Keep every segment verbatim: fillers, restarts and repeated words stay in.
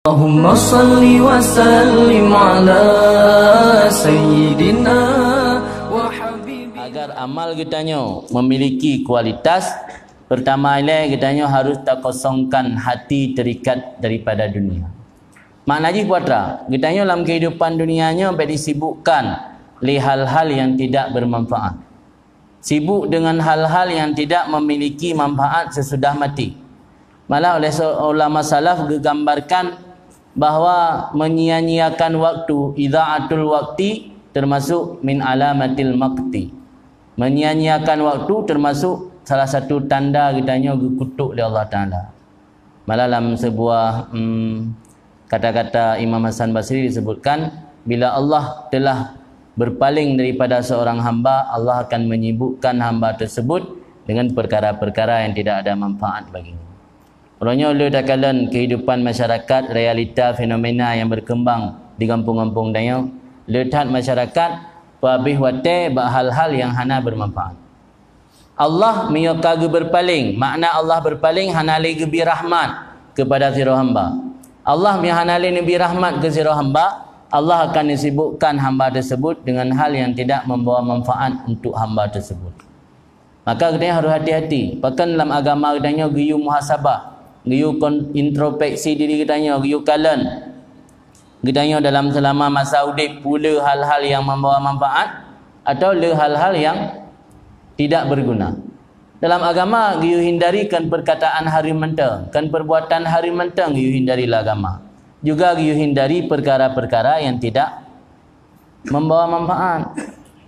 Allahumma salli wa sallim ala sayyidina wa habibina. Agar amal geutanyoe memiliki kualitas, pertama ilée geutanyoe harus takosongkan hati terikat daripada dunia. Makna jih peue atra, geutanyoe lam kehidupan dunia nyoe bék disibukkan lé hal-hal yang tidak bermanfaat. Sibuk dengan hal-hal yang tidak memiliki manfaat sesudah mati. Malah oleh se-, ulama salaf geugambarkan bahwa menyia-nyiakan waktu, idha'atul waqti, termasuk min alamatil maqti. Menyia-nyiakan waktu termasuk salah satu tanda geutanyoe geukutok lé Allah Taala. Malah lam sebuah, em, kata-kata Imam Hasan Basri disebutkan, bila Allah telah berpaling daripada seorang hamba, Allah akan menyibukkan hamba tersebut dengan perkara-perkara yang tidak ada manfaat baginya. Uroe nyoe le takalon kehidupan masyarakat, realita fenomena yang berkembang di gampông-gampông tanyoe, le that masyarakat peuhabéh watée bak hal-hal yang hana bermanfaat. Allah meunyoe ka geuberpaléng, makna Allah berpaléng hana lé geubri rahmat keupada sidroe hamba. Allah meunyoe hana lé neubri rahmat keu sidroe hamba, Allah akan neusibukkan hamba teusebut deungon hal nyang tidak membawa manfaat untuk hamba teusebut. Maka geutanyoe harôh hati-hati. Pakon lam agama geutanyoe geuyue muhasabah, geuyue kon-, intropeksi diri geutanyoe, geuyue kalon geutanyoe dalam seulama masa udeb peue le hal-hal nyang membawa manfaat atau le hal-hal nyang tidak berguna. Dalam agama geuyue hindari kon perkataan hareuem mantong, kon perbuatan hareuem mantong geuyue hindari lam agama. Juga geuyue hindari perkara-perkara nyang tidak membawa manfaat.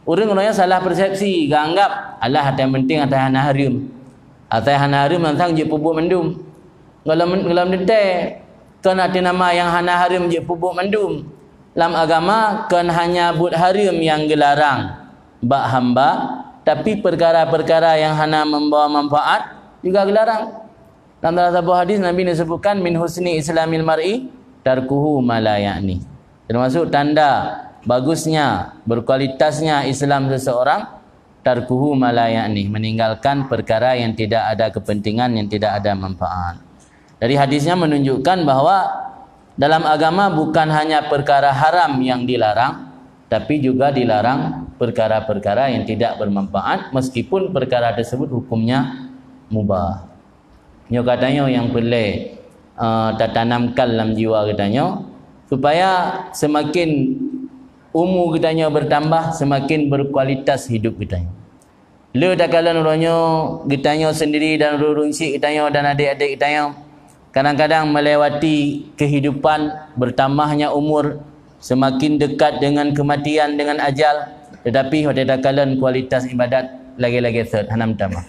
Ureuëng-ureuëng nyang salah persepsi, geuanggap alah asai penting asai hana hareuem. Asai hana hareuem langsang jeuet peubuet mandum. Golom, golom teuntée, kon ateueh nama nyang hana hareuem jeuet peubuet mandum. Lam agama kon hanya buet hareuem nyang geularang bak hamba, tapi perkara-perkara nyang hana membawa manfaat juga geularang. Dalam salah saboh hadis Nabi disebutkan, "Min husni islamil mar'i tarkuhu ma la ya'ni." Termasuk tanda bagusnya, berkualitasnya Islam seseorang, tarkuhu ma la ya'ni, meninggalkan perkara yang tidak ada kepentingan, yang tidak ada manfaat. Dari hadisnya menunjukkan bahwa dalam agama bukan hanya perkara haram yang dilarang, tapi juga dilarang perkara-perkara yang tidak bermanfaat, meskipun perkara tersebut hukumnya mubah. Nyoe geutanyoe nyang peureulée, eh, tatanamkan lam jiwa geutanyoe, supaya seumaken umu geutanyoe bertambah, seumaken berkualitas hidup geutanyoe. Le takalon uroe nyoe geutanyoe sendiri dan ureuëng-ureuëng syik geutanyoe dan adék-adék geutanyoe kadang-kadang melewati kehidupan, bertambahnya umur, semakin dekat dengan kematian, dengan ajal, tetapi watée takalon kualitas ibadat lagée-lagée sot hana meutamah.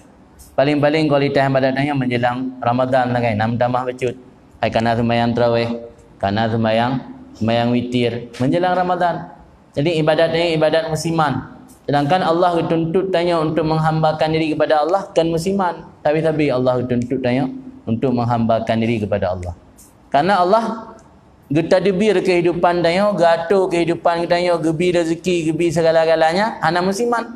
Paling-paling kualitas ibadat nyan menjelang Ramadan lagée na meutamah bacut. Ai kana seumayang tarawih, kana seumayang, seumayang witir menjelang Ramadan. Jadi ibadat nyan ibadat musiman. Sedangkan Allah geutuntut tanyoe untuk menghambakan diri kepada Allah kon musiman. Tapi-tapi Allah geutuntut tanyoe untuk menghambakan diri kepada Allah. Karena Allah geutadbir kehidupan tanyoe, geuatur kehidupan tanyoe, geubi rezeki, geubi segala-galanya hana musiman.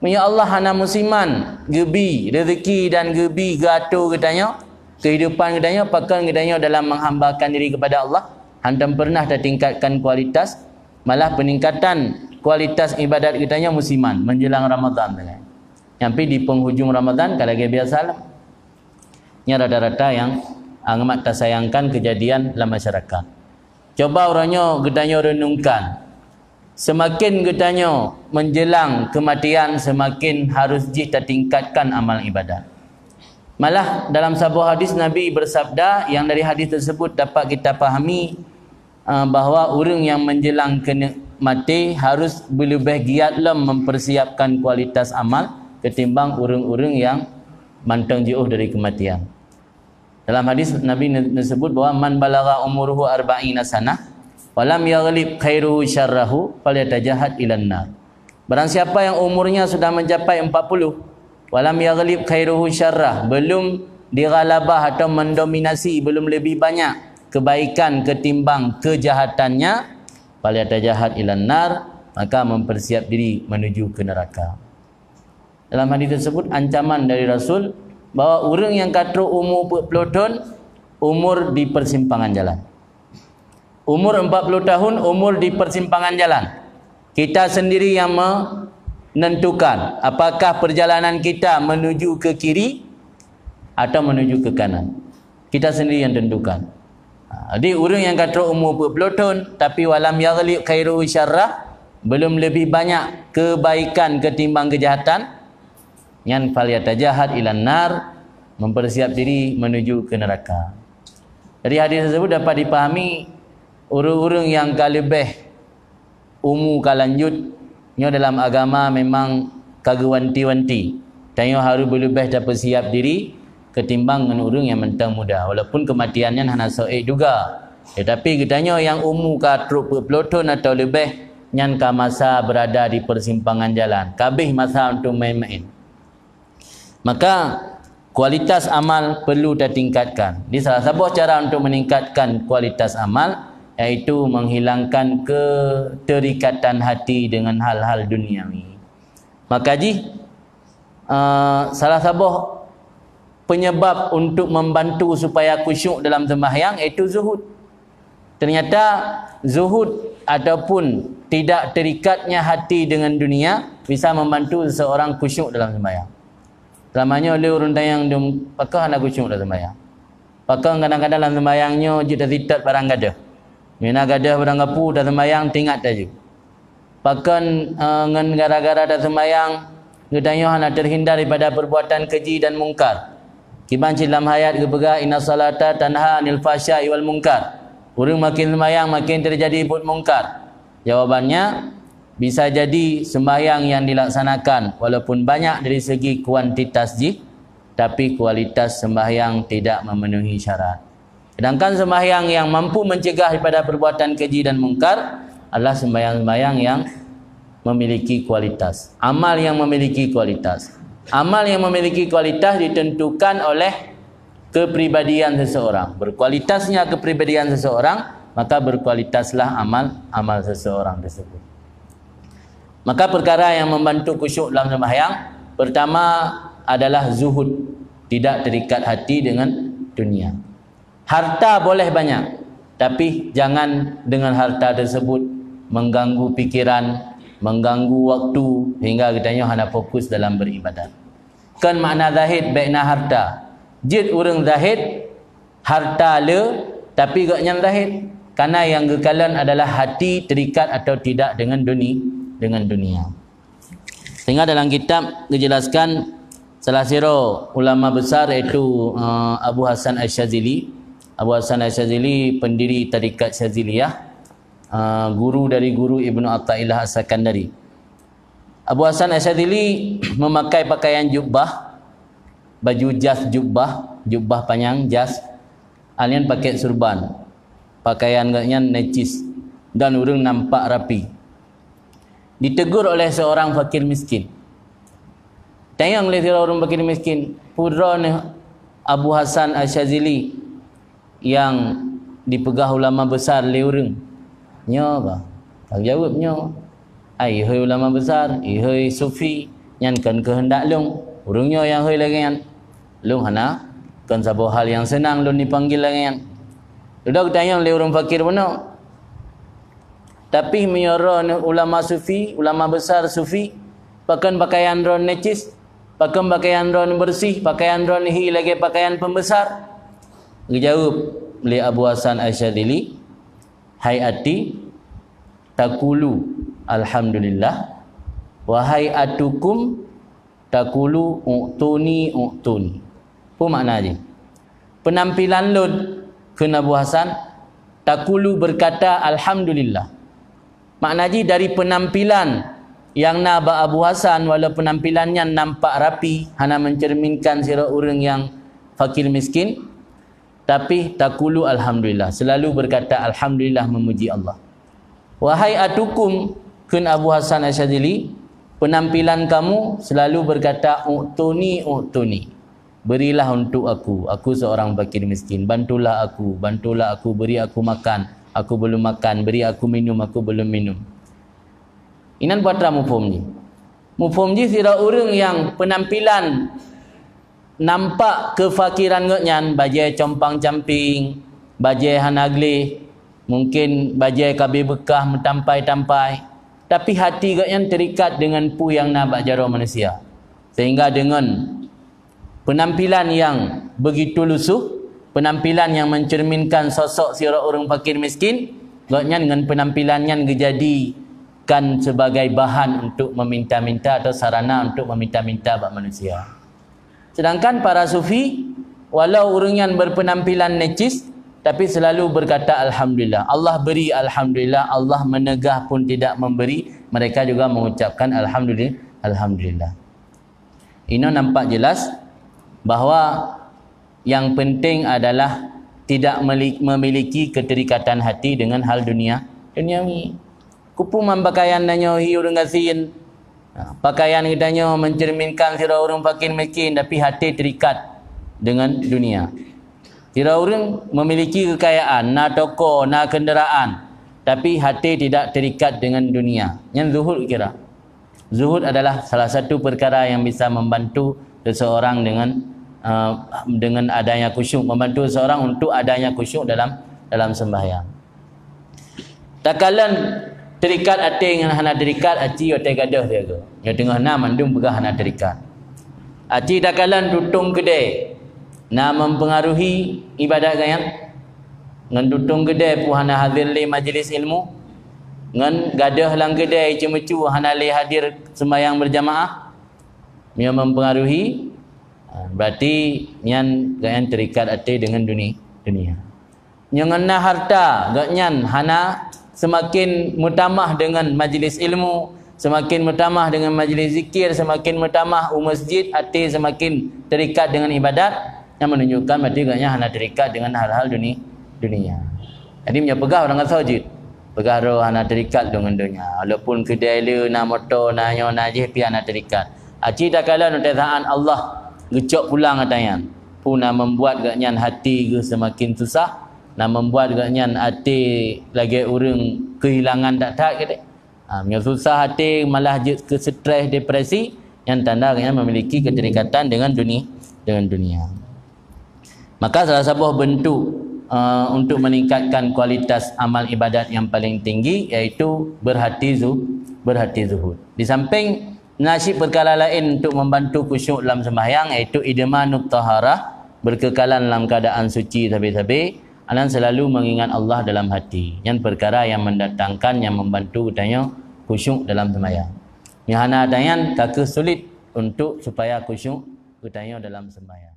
Meunyoe Allah hana musiman geubi rezeki dan geubi geuatur geutanyoe, kehidupan geutanyoe, pakon geutanyoe dalam menghambakan diri kepada Allah, hantom pernah tatingkatkan kualitas, malah peningkatan kualitas ibadat geutanyoe musiman menjelang Ramadan. Nyampe di penghujung Ramadan ka lagée biasa lah. Nyan rata-rata nyang amat tasayangkan kejadian lam masyarakat. Coba uroe nyoe geutanyoe renungkan, semakin geutanyoe menjelang kematian, semakin harus jih tatingkatkan amal ibadat. Malah dalam saboh hadis Nabi bersabda, yang dari hadis tersebut dapat kita pahami, eh, bahwa ureuëng nyang menjelang keuneuk maté harus beuleubeh giat lom mempersiapkan kualitas amal ketimbang ureuëng-ureuëng nyang mantong jiôh dari kematian. Dalam hadis Nabi ne-, disebut bahwa, "Man balagha umuruhu arba'ina sanah, walam yaghlib khairuhu syarrahu, falyatajahad ilan nar." Barang siapa yang umurnya sudah mencapai empat puluh, walam yaghlib khairuhu syarrah, belum dighalabah atau mendominasi, belum lebih banyak kebaikan ketimbang kejahatannya, falyatajahad ilan nar, maka mempersiap diri menuju ke neraka. Dalam hadis tersebut ancaman dari Rasul bahwa ureuëng nyang ka trok umu peuet ploh thon, umur di persimpangan jalan. Umur empat puluh tahun, umur di persimpangan jalan. Kita sendiri yang menentukan apakah perjalanan kita menuju ke kiri atau menuju ke kanan. Kita sendiri yang tentukan. Ha, jadi ureuëng nyang ka trok umur empat puluh tahun, tapi walam yaghlib khairuhu syarrah, belum lebih banyak kebaikan ketimbang kejahatan, nyan falyatajahad ilan nar, mempersiap diri menuju ke neraka. Dari hadis tersebut dapat dipahami, ureuëng-ureuëng nyang ka leubeh umu ka lanjut, nyoe dalam agama memang ka geuwanti-wanti. Tanyoe harôh beuleubeh tapeusiap diri ketimbang ngon ureuëng nyang mantong muda. Walaupun keumatian nyan hana soe juga, tetapi geutanyoe nyang umu ka trok peuet ploh thon atawa leubeh, nyan ka masa beurada di persimpangan jalan, ka abéh masa untuk maén-maén. Maka, kualitas amal perlu tatingkatkan. Di salah saboh cara untuk meningkatkan kualitas amal, yaitu menghilangkan keterikatan hati dengan hal-hal duniawi. Maka jih, eh, salah saboh penyebab untuk membantu supaya khusyuk dalam sembahyang, yaitu zuhud. Ternyata, zuhud ataupun tidak terikatnya hati dengan dunia bisa membantu seseorang khusyuk dalam sembahyang. Selama nyoe lé ureuëng tanyong dum, pakon hana khusyuk dalam sembahyang? Pakon kadang-kadang dalam sembahyang nyoe jeuet tasitot barang gadôh? Meunyoe na gadôh barang gapu, dalam sembahyang teuingat laju. Pakon, eh, ngon gara-gara taseumbahyang, geutanyoe hana terhindar daripada perbuatan keji dan mungkar. Kiban cit lam ayat geupeugah, "Inna salata tanha anil fahsya'i wal munkar." Ureuëng makin seumbahyang, makin terjadi buet mungkar. Jawabannya, bisa jadi seumbahyang yang dilaksanakan walaupun banyak dari segi kuantitas jih, tapi kualitas seumbahyang tidak memenuhi syarat. Sedangkan sembahyang yang mampu mencegah daripada perbuatan keji dan mungkar adalah sembahyang-sembahyang yang memiliki kualitas. Amal yang memiliki kualitas. Amal yang memiliki kualitas ditentukan oleh kepribadian seseorang. Berkualitasnya kepribadian seseorang, maka berkualitaslah amal-amal seseorang tersebut. Maka perkara yang membantu khusyuk dalam sembahyang, pertama adalah zuhud, tidak terikat hati dengan dunia. Harta boleh banyak, tapi jangan dengan harta tersebut mengganggu pikiran, mengganggu waktu, sehingga geutanyoe hana fokus dalam beribadat. Kon makna zahid bék na harta. Jeuet ureuëng zahid, harta le, tapi gobnyan zahid. Karena yang geukalon adalah hati terikat atau tidak dengan duni-, dengan dunia. Sehingga dalam kitab dijelaskan salah sidroe ulama besar iaitu, eh, Abu Hasan Asy-Syadzili. Abu Hasan Asy-Syadzili pendiri tarekat Syadziliyah, eh, guru dari guru Ibnu Athaillah As-Sakandari. Abu Hasan Asy-Syadzili memakai pakaian jubah, baju jas jubah, jubah panyang, jas, alian pakai surban. Pakaian gobnyan najis dan ureuëng nampak rapi. Ditegur oleh seorang fakir miskin. Tanyong lé sidroe ureuëng fakir miskin, "Peue droeneuh Abu Hasan Asy-Syadzili nyang dipeugah ulama besar lé ureuëng?" "Nyoe bah," ka geujaweueb nyoe, "Ai, hai ulama besar, hai sufi, nyan kon keuheundak lôn. Ureuëng nyoe nyang hai lagée nyan. Lôn hana, kon saboh hal nyang seunang lôn dipanggil lagée nyan." Dudoe geutanyong lé ureuëng fakir bunoe, "Tapi meunyoe droeneuh ulama sufi, ulama besar sufi, pakon pakaian droeneuh najis? Pakon pakaian droeneuh beureuséh, pakaian droeneuh hi lagée pakaian pembesar?" Geujaweueb lé Abu Hasan Asy-Syadzili, "Hay'ati taqulu alhamdulillah, wa hay'atukum taqulu u'tuni, u'tuni." Peue makna jih? "Penampilan lôn," kheun Abu Hasan, "taqulu berkata alhamdulillah." Makna jih dari penampilan nyang na bak Abu Hasan, walau penampilan nyan nampak rapi, hana mencerminkan sidroe ureuëng nyang fakir miskin, tapi taqulu alhamdulillah, selalu berkata alhamdulillah memuji Allah. "Wa hay'atukum," kheun Abu Hasan Asy-Syadzili, "penampilan kamu selalu berkata u'tuni, u'tuni. Berilah untuk aku, aku seorang fakir miskin. Bantulah aku, bantulah aku, beri aku makan, aku belum makan, beri aku minum, aku belum minum." Inan peue atra muphom jih? Muphom jih sidroe ureuëng nyang penampilan nampak keufakiran gobnyan, bajée compang-camping, bajée hana gleh, Mungkin bajée ka beubeukah meutampai-tampai, tapi hati gobnyan terikat dengan peue nyang na bak jaroe manusia. Sehingga dengan penampilan yang begitu lusuh, penampilan yang mencerminkan sosok sidroe ureuëng fakir miskin, gobnyan ngon penampilan nyan geujadikan sebagai bahan untuk meminta-minta atau sarana untuk meminta-minta bak manusia. Sedangkan para sufi, walau ureuëng nyan berpenampilan necis, tapi selalu berkata alhamdulillah. Allah beri alhamdulillah, Allah menegah pun tidak memberi, mereka juga mengucapkan alhamdulillah, alhamdulillah. Inoe nampak jelas bahwa yang penting adalah tidak meli-, memiliki keterikatan hati dengan hal dunia, duniawi. Kupu man pakaian tanyoe hi ureuëng gasien. Ha, pakaian geutanyoe mencerminkan sidroe ureuëng fakir miskin, tapi hati terikat dengan dunia. Sidroe ureuëng memiliki kekayaan, na toko, na kenderaan, tapi hati tidak terikat dengan dunia. Nyan zuhud kira. Zuhud adalah salah satu perkara yang bisa membantu seseorang dengan, eh, dengan adanya khusyuk, membantu seseorang untuk adanya khusyuk dalam, dalam sembahyang. Takalon terikat até ngon hana terikat, aci watée gadôh siagoe. Nyoe teungoh na mandum peugah hana terikat. Aci takalon tutong keudée na mempengaruhi ibadat gobnyan. Ngon tutong keudée peue hana hadir lé majelis ilmu. Ngon gadôh lam keudée ceumeucue hana lé hadir sembahyang berjamaah. Nyoe mempengaruhi, berarti nyan gobnyan terikat até dengan duni-, dunia. Nyang na harta, gobnyan hana semakin meutamah dengan majlis ilmu, semakin meutamah dengan majlis zikir, semakin meutamah u masjid, até semakin terikat dengan ibadat, yang menunjukkan berarti gobnyan hana terikat dengan hal-hal duni-, dunia. Jadi, meunyoe peugah ureuëng asoe jeuet, peugah droe hana terikat dengan dunia. Walaupun keudai le, na moto, na nyoe, na jih, pih hana terikat. Aci takalon watée saát Allah geucok pulang ata nyan. Peue na membuat gobnyan hati geuh semakin susah, na membuat gobnyan até lagée ureuëng keuhilangan that-that keudeh. Ha, meunyoe susah até malah jeuet keu stres, depresi, nyan tanda gobnyan memiliki keterikatan dengan duni-, dengan dunia. Maka salah saboh bentuk, eh, untuk meningkatkan kualitas amal ibadat yang paling tinggi, yaitu berhati zu-, berhati zuhud. Di samping na cit perkara laén untuk membantu khusyuk dalam sembahyang, yaitu idmanut taharah, berkekalan dalam keadaan suci sabe-sabe, dan selalu mengingat Allah dalam hati. Nyan perkara yang mendatangkan, yang membantu geutanyoe khusyuk dalam sembahyang. Nyang hana ata nyan ka kheueh sulit untuk supaya khusyuk geutanyoe dalam sembahyang.